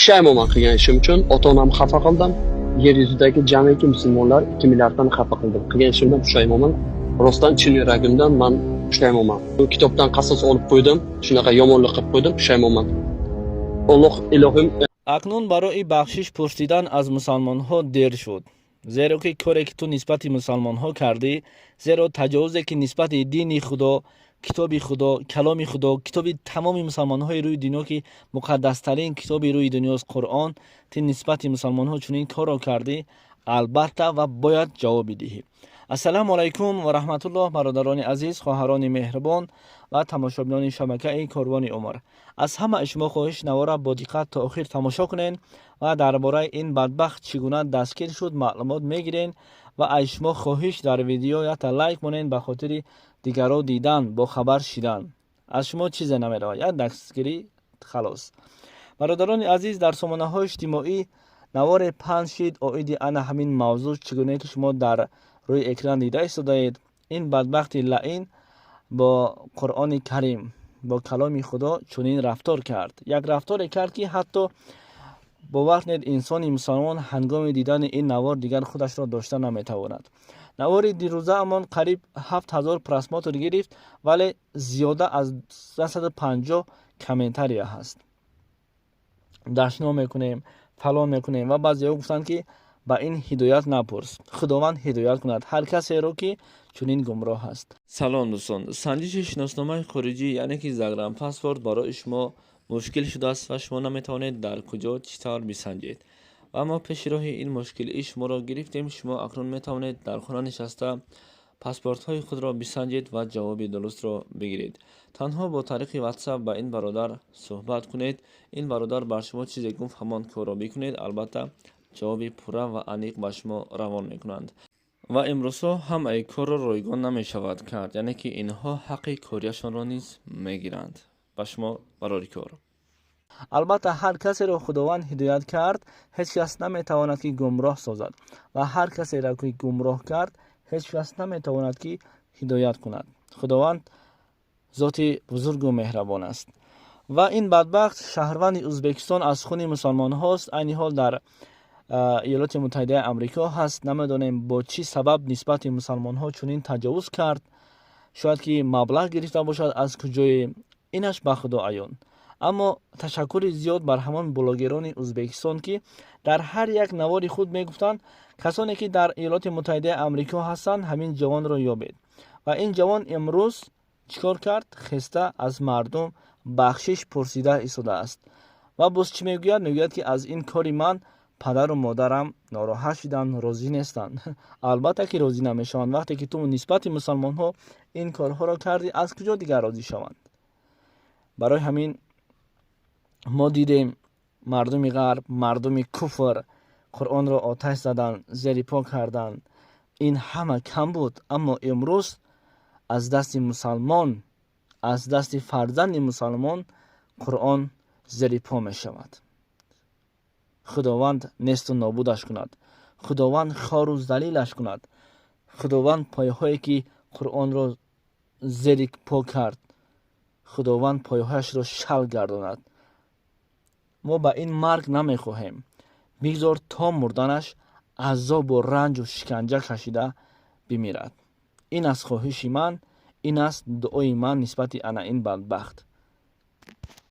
Pushaymonman qilgan ishim uchun. Ota onamni xafa qildim. Yer yuzidagi jamiki musulmonlar 2 milliarddan xafa qildim. Qilgan ishimdan pushaymonman. Rostdan chin yuragimdan man pushaymonman. Bu kitobdan qasos olib qo'ydim. Shunaqa yomonlik qilib qo'ydim, pushaymonman. Alloh, ilohim. Акнун барои бахшиш пурсидан аз мусалмонҳо дер шуд, зеро ки коре ки ту нисбати мусалмонҳо кардӣ, зеро таҷовузе ки нисбати дини Худо, китоби Худо, каломи Худо, китоби тамоми мусалмонҳои рӯи дунё, ки муқаддастарин китоби рӯи дунёст, Қуръон, ту нисбати мусалмонҳо чунин корро кардӣ, албатта ва бояд ҷавоб бидиҳӣ. Ассалому алайкум ва раҳматуллоҳ, бародарони азиз, хоҳарони меҳрубон ва тамошобинони шабакаи Корвони Умр. Аз ҳамаи шумо хоҳиш: навора бо диққат то охир тамошо кунед ва дар бораи ин бадбахт чӣ гуна дастгир шуд, маълумот мегирен. Ва аз шумо хоҳиш: дар видео якта лайк монед, ба хотири дигарро дидан, бохабар шидан. Аз шумо чизе намеравад, як дастгирӣ, халос. Бародарони азиз, дар сомонаҳои иҷтимоӣ наворе паҳн шид оиди ана ҳамин мавзӯъ, чӣ гуне ки шумо дар рӯи экран дида истодаед. Ин бадбахти лаин бо Қуръони Карим, бо каломи Худо чунин рафтор кард, як рафторе кард, ки ҳатто бовар кунед, инсони мусалмон ҳангоми дидани ин навор дигар худашро дошта наметавонад. Навори дирӯзаамон қариб 7000 просмотр гирифт, вале зиёда аз 150 комментария ҳаст: дашно мекунем, фалон мекунем. Ва баъзеҳо гуфтанд, ки ба ин ҳидоят напурс, Худованд ҳидоят кунад ҳар касеро, ки чунин гумроҳ аст. Салом, дӯстон! Санҷиши шиносномаи хориҷӣ, яъне ки загранпаспорт, барои шумо мушкил шудааст ва шумо наметавонед дар куҷо, чӣ тавр бисанҷед. Ва мо пеши роҳи ин мушкилии шуморо гирифтем. Шумо акнун метавонед дар хона нишаста паспортҳои худро бисанҷед ва ҷавоби дурустро бигиред. Танҳо бо тариқи WhatsApp ба ин бародар суҳбат кунед. Ин бародар бар шумо чизе гуфт, ҳамон корро бикунед, албатта ҷавоби пурра ва аниқ ба шумо равон мекунанд. Ва имрӯзҳо ҳамаи корро ройгон намешавад кард, яъне ки инҳо ҳаққи кориашонро низ мегиранд. Ба шумо барори кор. Албатта, ҳар касеро Худованд ҳидоят кард, ҳеҷ кас наметавонад, ки гумроҳ созад, ва ҳар касеро ки гумроҳ кард, ҳеҷ кас наметавонад, ки ҳидоят кунад. Худованд зоти бузургу меҳрабон аст. Ва ин бадбахт шаҳрванди Ӯзбекистон, аз хуни мусалмонҳост, айни ҳол дар Иёлоти Муттаҳидаи Амрико ҳаст. Намедонем, бо чӣ сабаб нисбати мусалмонҳо чунин таҷовуз кард. Шояд ки маблағ гирифта бошад аз куҷое, инаш ба Худо аён. Аммо ташаккури зиёд бар ҳамон блогерони Ӯзбекистон, ки дар ҳар як навори худ мегуфтанд: касоне ки дар Иёлоти Муттаҳидаи Амрико ҳастанд, ҳамин ҷавонро ёбед. Ва ин ҷавон имрӯз чӣ кор кард? Хеста аз мардум бахшиш пурсида истодааст. Ва боз чӣ мегӯяд? Мегӯяд, ки аз ин кори ман падару модарам нороҳат шуданд, розӣ нестанд. Албатта ки розӣ намешаванд. Вақте ки ту нисбати мусалмонҳо ин корҳоро кардӣ, аз куҷо дигар розӣ шаванд? Барои ҳамин мо дидем, мардуми ғарб, мардуми куфр Қуръонро оташ заданд, зери по карданд. Ин ҳама кам буд, аммо имрӯз аз дасти мусалмон, аз дасти фарзанди мусалмон Қуръон зери по мешавад. Худованд несту нобудаш кунад, Худованд хору залилаш кунад. Худованд пойҳое ки Қуръонро зери по кард, Худованд пойҳояшро шал гардонад. Мо ба ин марг намехоҳем, бигзор то мурданаш азобу ранҷу шиканҷа кашида бимирад. Ин аст хоҳиши ман, ин аст дуои ман нисбати ана ин бадбахт.